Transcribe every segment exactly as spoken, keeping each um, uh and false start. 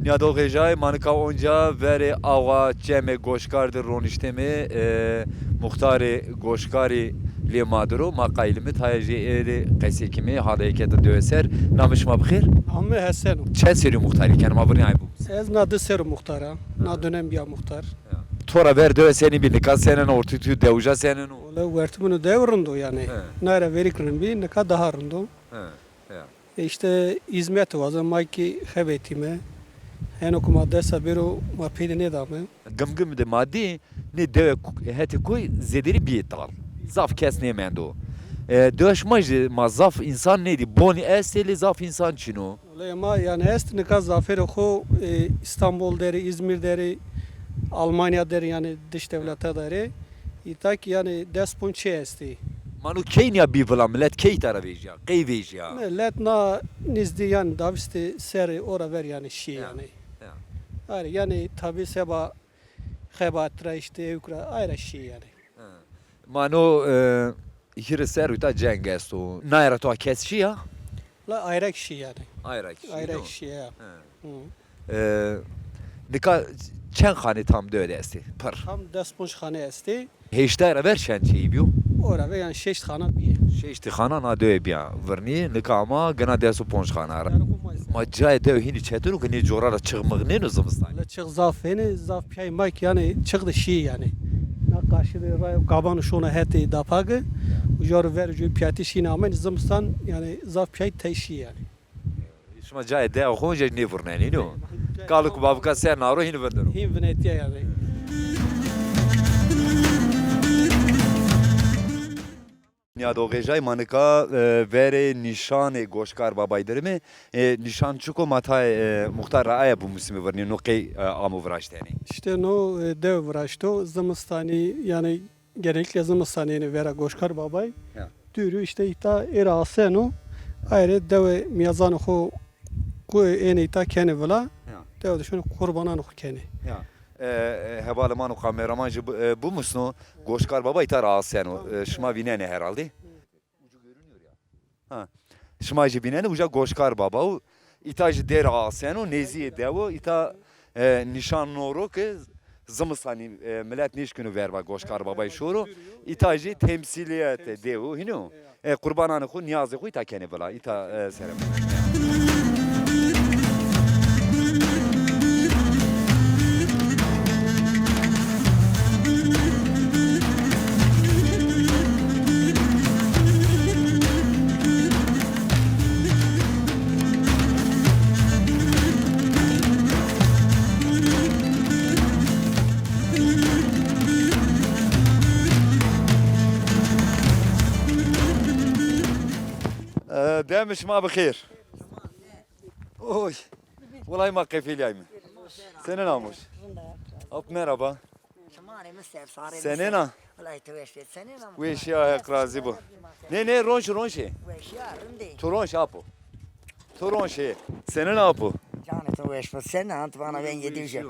Nîyadoxê jay, ma nika onca verê awa çemê Goşkar de ronişteme, e, muxtarê Goşkarî lê ma dir o, ma qayîl ime taya jê ê rê qesey kime, halê kete dewe ser. Namê şima bi xêr? Namê Hesen o. Çend serî muxtarî kenê, ma vurnî ay bû? Ez na di serî muxtar a. Na dönem bîya muxtar. To ra ver dewe senî bî, nika senên o, ortê tu dewija senên o? Wele wertê min o dew rind o yanî. He. Nay ra verî ki rind bî, nika daha rind o. He, he. E, îşte hîzmet wazen, ma kî xebetîme. Heno ku ma dest ra bêro, ma pey de nêdame. Gimgim de ma dî, nê dewe ku-, hetê koy zêderî bîyê tal. Zaf kes nêmendo. E, dewa şima jî ma zaf însan nêdî. Bonî estê lê zaf însan çin o. Wele ma yanî est nika zafêrê xo, e, Îstanbul der ê, Îzmîr der ê, Almanya der ê, yanî dış dewleta der ê. Îta kî yanî des ponc çê estê. Ma no key nîya bî vila, milet key îta ra vejîya, qey vejîya? Milet na nîzdî yanî davîstê serê o ra ver yanî şî yanî. Ya. Arê yanî tabî seba xebat ra îşte ewk ra ay ra şî yanî. Ha. Ma no, e, hîrê serr îta ceng esto. Naye ra to kes şîya? La ayrek şî yanî. Ayrek şî. Ayrek şî ya. Ha. Hı. E, nika çend xanê tam dewe de estê? Pir. Tam des ponc xanê estê. Heştay ra ver çend çêyî bîyo? O ra ver yanî şeşt xana bîye. Şeştî xana na dewe bîya vurnî, nika ama gina des û ponc xana ra. Yanî xo ma îsa. Ma cayê dewe hînî çetin o ke nê cora ra çix mixnêno zimistanî. Le çix zaf hênî, zaf pîyay ma kî yanî çix de şî yanî. Na qarşî de ray gaban şona hetê dapagi. Uca ro ver uca pîyatî şîn amenî zimistan yanî zaf pîyay tey şî yanî. Şima cayê dewa xo onca nêvurnenî, no? Kalik û bavika ser naro hîn vindiro. Hîn vinetîya yanî. Nîyadoxê jay, ma nika, e, verê nîşanê Goşkar Babay dir ime. E, nîşan çik o, ma tayê, e, muxtar ra aye bimusîme vurnî, no qey, e, amo viraştene? Îşte no, e, dew viraşto, zimistanî yanî genellikle zimistanî ênê vera Goşkar Babay. Ya. Dûrû îşte îta ê ra aseno. Ayrê dewe mîyazanê xo ku ênê îta kenê vila. Ya. Dewe de şonê qurbananê xo kenê. Ya. E, e, hevalê ma no kameraman jî bi-, e, bimusno. Goşkar Baba îta ra aseno. E, şima vînenê herhalde. Ucu görünüyor ya. Ha. Şima jî vînenê, uca Goşkar Baba o. Îta jî dêr aseno, nêzîyê dew o. Îta, e, nîşan no ro ke zimistanî, e, milet nêşkîno verva Goşkar Babayî şoro. Îta jî temsîlîyetê dew o, hînî yo. E, qurbananê xo, nîyazê xo îta kenê vila. Îta, e, sere. E, demê şima bi xêr. Oy. Wulay ma qefilîyayme. Senên amoş? Ap merhaba. Çimanê mi ser, sarê mi ser. Senên a? Wulay tu weş bê. Senên a? Weşîya, Heq razî bo. Nê, nê, ronşî, ronşî. Weşîya, rindê. Tu ronşî apo. Tu ronşî. Senên apo? Canê tu weş bo. Senên a, tu bana vengê dî jî.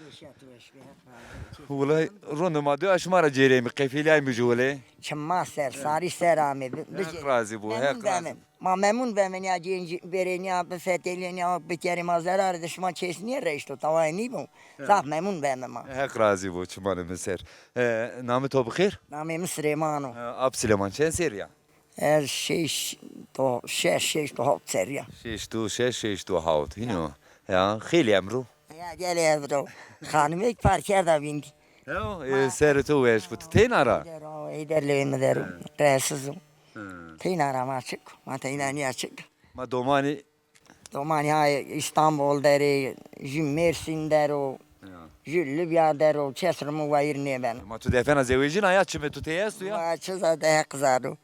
Weşîya, tu weş bê. Heq razî bo. Wulay rindê ma dî, şima ra cêreyme, qefilîyayme jû wulay. Çima ser, sarî ser amê. Heq razî bo, Heq razî bo. Ma memnun beme nîya cêncî verê nîya bifetelîyê nîya bikerê ma zerarê de şima çês nêreşto, tawayê nîbo. Evet. Zaf memnun beme ma. Heq razî bo, çimanê mi ser. E, namê to bi xêr? Namê mi Silêman o. E, ap Silêman, çend serrî ya? Ez şeşt û şeş, şeşt û hewt serrî ya. Şeşt û şeş, şeşt û hewt. Hînî yo. Ya, xeylê emro. Ya, gelê emro. Xanimêk par kerda vîndî. Hew, e, serê to weş bo. Tu teyna ra? Heyder o, Heyder lewê mi der o. Hı. Rahatsiz o. Hı. Teyna ra ma çik, ma teyna nîya çik. Ma domanî? Domanî ha Îstanbul der ê, jû Mêrsîn der o, ya, jû Libya der o, kes ri mi wayîr nêbeno. Ma tu defena zewejîna ya, çimê tu tey esto ya? Ma çi zade Heq zano.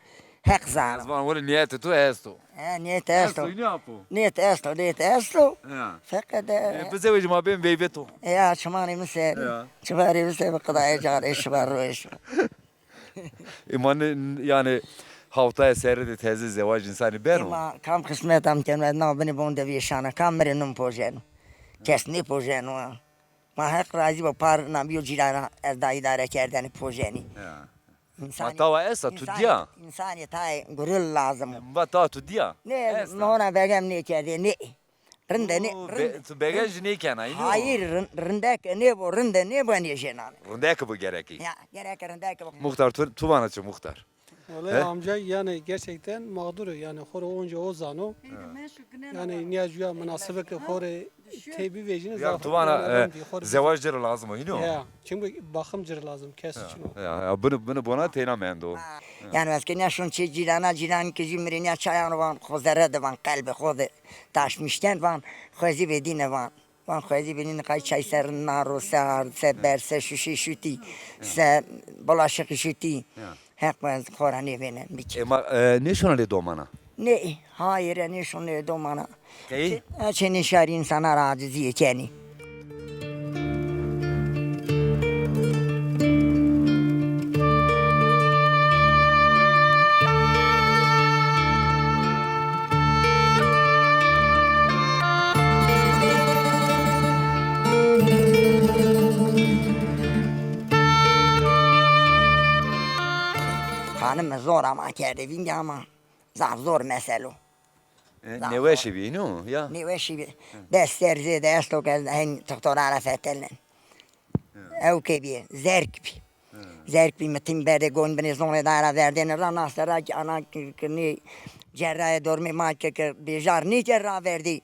Heq zano. Ez van wele nîyetê tu esto. He, nîyet esto. Esto, nîya apo? Nîyet esto, nîyet esto. Ya. Feqet, e, e, bizewecî ma bên veyvê to. Ya, çimanê mi ser. Ya. Çimanê mi ser bi qidayê canê şima, ruhê şima. E, ma ne, yanî, hewtaya serrî de teze zewac însanî beno? E, ma kam qismet am keno, ez na binê bon de vêşana, kam mi rê num pojeno. Kes nêpojeno. Ma Heq razî bo, par na bîyo cîrana, ez da îdare kerdene pojenî. Ya. Însanî, ma tawa esta, tu dîya? Însanî tayê gurul lazim o. Ma tawa tu dîya? Nê, ez mi hona begem nêkerdê, nê. Rinde ne? Oo, be-, rinde. Tu bege jî nêkena, îno? Hayır, rin-, rindek nêbo, rinde nêbo nêjênane. Rindek bo gerekî. Ya, gerek rindek bo. Muxtar, tu, tu vana çi muxtar? He? Vallahi amca yani gerçekten mağdur yani xo rê onca o zano. Yani niya cuya münasebe ke xo rê tey bivejîne. Ya zaf tu vana, yani e, önemli, xo rê zewac ci rê lazim o, îno? Ya, çünkü bakım ci rê lazim, kes için o. Ya, ya, bunu, bunu bona teyna mendo. Yani ez ke nêşon çê cîrana, cîran ke jî mi rê nîya çayan van, xo zerre de van, qelbê xo de taşmışten van, xwezî bê dîne van. Van xwezî bê dîne qay çay ser na ro, se ard, se ber, se şuşê şutî, se bulaşık şutî. Heq ez xo ra nêvênen biçî. Ema, e, nêşona lê domana? Nê, hayır, e, nêşon lê domana. Qey? Çê, e, çê nêşarî însana ra acizîye kenî. Xanime zor ama kerdê vîndî ama zaf zor mesel o. E, zaf nêweşî bî, no? Ya. Nêweşî bî. Des serrî zêde esto ke ez hen tixtora ra fetelnen. Ew ke bîye, zerk bî. Zerk bî, mi tim berdê gon binê zonê daye ra verdêne ra, naste ra ki ana ki, ki nê cerrayê dormê ma ke, ke bêjar nêkerd ra verdê.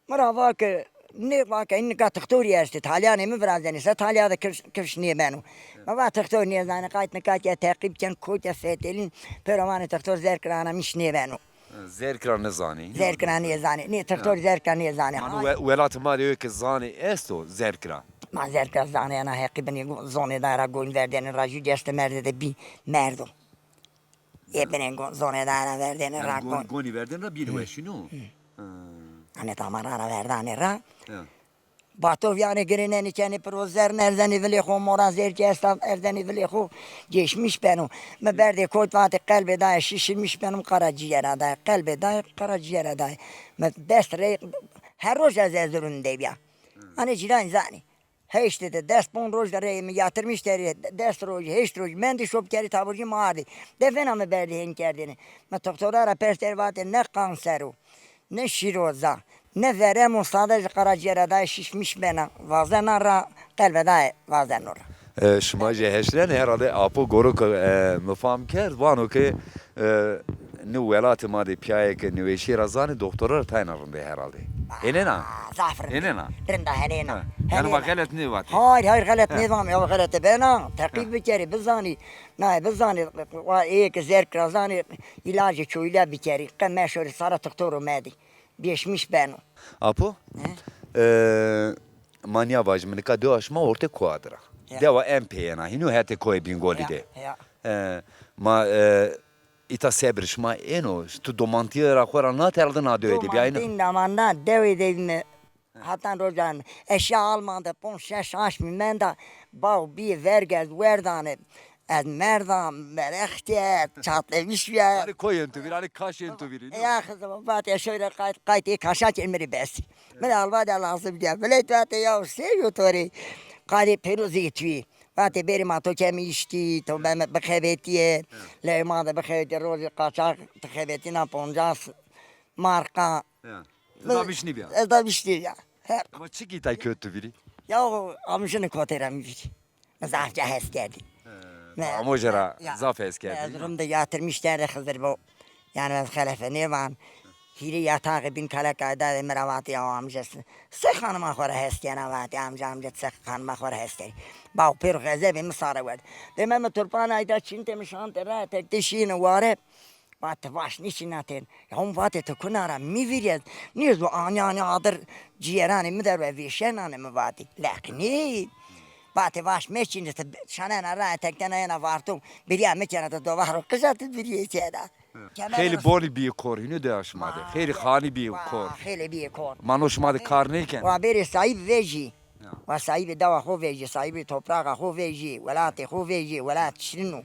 Mi ra va ke, nê va ke, nika tixtorî estê, talyanê mi virazenê, se talya de kifş, kifş nêbeno. Mi va tixtor nêzanê, qayt nika ke teqîb ken, ko ke fetelîn, pêro vanê tixtor zerk ra ana miş nêbeno. Zerk ra nêzanê. Zerk ra nêzanê. Nê, tixtor zerk ra nêzanê. Mano we-, welatê ma de yo ke zanê esto zerk ra. Ma zerk ra zanê, ena heqî binê go-, zonê daye ra gon verdêne ra, jû destê merdê de bî merdo. Ê binê go-, zonê daye ra verdêne ra gon. Gonî verdêne ra bîne weşî, no? Anê tamara ra verdanê ra. Batovîyanê girênenê kenê piro, zern erzenê vilê xo, mora zerkî esta erzenê vilê xo, geçmiş beno. Mi berdê kot vatê qelbê daye şişirmiş beno, qaracîyera daye, qelbê daye, qaracîyera daye. Mi dest rey, her roj ez ez rûn de bîya. Anê cîran zanê. Heştê de des pon roj de reyê mi yatırmış derê, des roj, heşt roj mendî şop kerî taburcî mi ardî. Defêna mi berdê hên kerdêne. Mi tixtora ra pers kerdî vatê ne kanser o. Ne şîroza, ne verem o, sadece qaracîyera daye şişmiş bena. Vazena ra, qelbê daye vazeno ra. E, şima jî heştêne herhalde Apo goro ke, e, mi fam kerd, vano ke, e, nê welatê ma de pîyayê ke nêweşîye ra zanê, doktora ra tayna rind ê herhalde. Ênena? Aa, zaf rind ê. Ênena? Rind a, henêna. Ha. Yanî ma xelet nêvatê? Hayır, hayır, xelet nêvame. Ew xelete bena, teqîb bikerê, bizanî. Naye bizanê, wa ê ke zerk ra zanê, îlacê çoyîla bikerî. Qe meşorê sara tixtoro medî. Bêşmiş beno. Apo? He? E, ma nîya vajîme, nika dewa şima ortê koa dir a. Ya. Dewa en pê yena. Hîno hetê koyê Bîngolî de. Ya, ya. E, ma, e, îta sebir şima êno, tu domantîye ra xo ra nat herhalde na dewê de bîyayne. Domantîn damanda dewê de bîme. Hatan rojan eşya almande, pon şeş aşmî menda, baw bîye verg ez werdane. Ez merda, merex kerd, çatlemiş bîya. Hanî koyên tu vîr, hanî kaşên tu vîr. Ya xizim, vatê şoyre qayt, qaytê kaşa kên mi rê besî. Mi rê alva de lazim diya. Vilê tu vatê ya sê yo to rê. Qalê pêro zî tu yê. Vatê bêrê ma to kemî îştî, to beme bixebetîye. Lewê ma de bixebetîye, rojê qaçax dixebetîna poncas marka. Ya. Ez da vîşnî bîya. Ez da vîşnî bîya. Her. Ama çikî tay kewt tu vîrî? Ya o amjinê kotê ra mi vîrî. Mi zaf ca hes kerdî. He, mi amoje ra zaf hes kerdî. Ez rum de yatırmış derdê Xizir bo. Yanî ez xelefe nêvan. Hîrê yataxê bîn kaleka dayê mi ra vatê ya amca se, se xanima xo ra hes kena vatê amca, amca se xanima xo ra hes kenî. Baw pêro xezebê mi sare werd. Deme mi turpan ayda çintê mi şantê ra tek de şîne ware. Va ti vaş nêşîna tên. Ya hom vatê ti kuna ra mi vîrî ez. Nêzo anî anî adir cîyeranê mi der ve vêşenanê mi vatî. Leqînî. Vatê vaş meşîne ti şanena ra tektena yena varto. Birîya mi kena ti dovaro qija ti birîyê kena. Xeylî bonî bîyê kor hînî de şima de. Xeylî xanî bîyê kor. Xeylî bîyê kor. Ma no şima de kar nêken. Wa bêrê sahîb vejî. Ya. Wa sahîbê dewa xo vejî, sahîbê topraxa xo vejî, welatê xo vejî, welat şirin o.